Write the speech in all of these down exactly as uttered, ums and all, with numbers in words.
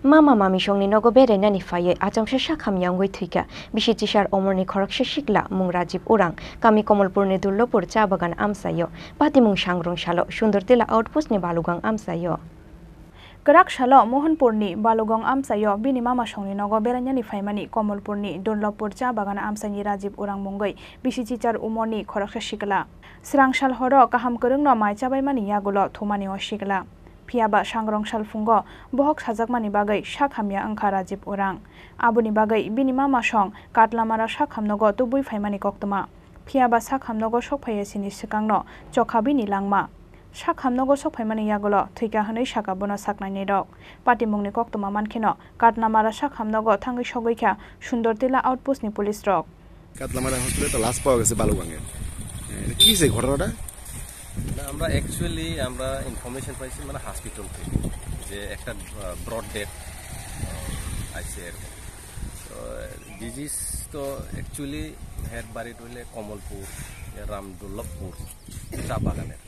Mama mamisongni nogo berainani phaiwi achomsa sak hamya wngwi thwikha. Bisi chisar umorni khoroksa sikla mung Rajib Urang, kami Komolpurni Durlopur cha bagan amchaio. Patimung sangrong salo Sundortila outpostni Balugang amchaio. Kwrak salo Mohanpurni Balugong amchaio bini mama songni nogo berainani phaimani Komolpurni Durlopur cha bagan amchaini Rajib Urang mungwi bisi chichar umorni khoroksa sikla. Srang sal horo kaham kwrwngno mai chabaimani yagulo thumani o sikla. Phiyaba sangrong sal phungo bohok sajakmani bagwi sak hamya wngkha Rajib Urang. Aboni bagwi bini mama song Katlamara sak hamnogo tubui phaimani koktwma. Phiyaba sak hamnogo sok phaiya sini swkangno chokha bini langma. Sak hamnogo sok phaimani yagulo thwikha hwnwi sakha bono saknainai rok. Patimungni koktwma mankheno Katlamara sak hamnogo thangwi sogwi kha Sundortila outpost ni police rok. Katlamara হসপিটালে তো লাশ পাওয়া গেছে বালুগাঙে। এ, এটা কি যে ঘটনাটা? না, আমরা অ্যাকচুয়ালি আমরা ইনফরমেশন পাইছি মানে হসপিটাল থেকে যে একটা, আহ, ব্রড ডেথ, আহ, আইছে এরকম। তো ডিজিজ তো অ্যাকচুয়ালি হের বাড়িটা হইলে কমলপুর, এ, রামদুর্লভপুর চা বাগানের।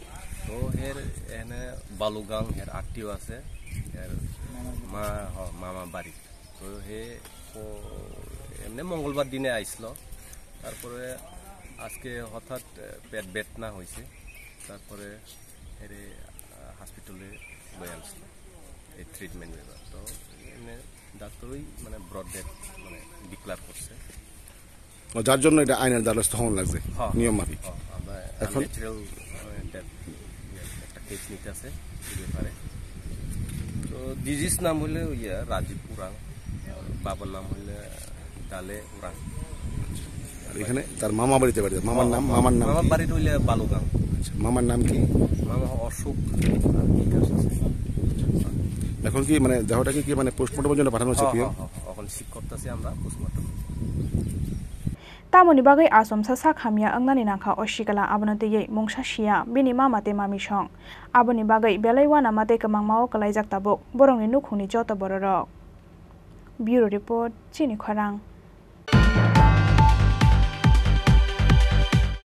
তো হের এনে বালুগাং হের আত্মীয় আছে, এর মা, হ, মামা বাড়ি। তো হে প-, এমনি মঙ্গলবার দিনে আইছিল। তারপরে আজকে হঠাৎ, আহ, পেট বেদনা হয়েছে। তারপরে এরে, আহ, হসপিটালে লই আনছিল এই ট্রিটমেন্ট ব্যাপার। তো এমনি ডাক্তারই মানে ব্রড ডেথ মানে ডিক্লেয়ার করছে। ও, যার জন্য এটা আইনের দ্বারস্থ হওয়া লাগছে, হ্যাঁ, নিয়ম মাফিক। হ্যাঁ, আমরা এখন ন্যাচারাল, মানে, ডেথ, একটা কেস নিতে আছে এই ব্যাপারে। তো ডিজিজ নাম হইলে ওই, ইয়া, রাজীব উরাং, বাবার নাম হইলে ডালে উরাং। আর এখানে তার মামা বাড়িতে বাড়ি, মামার নাম, মামার নাম মামার কি? বাড়িটা হইলে বালুগাং। আচ্ছা, মামার নাম কি? মামা অশোক আর বিকাশ আছে। এখন কি, মানে, দেহটাকে কি, মানে, পোস্টমর্টমের জন্য পাঠানো হচ্ছে হ্যাঁ, কি? হ্যাঁ, হ্যাঁ, হ্যাঁ, এখন ঠিক করতেছি আমরা post-mortem. Tamoni bagwi achomsa sak hamya wngnani nangkha o sikla, abono twiwi mungsa siya bini mama tei mamisong. Aboni bagwi belai uanama tei kwmangma-o kwlaijak tabuk borokni nukhungni joto bororok. Bureau Report, Chini Khorang.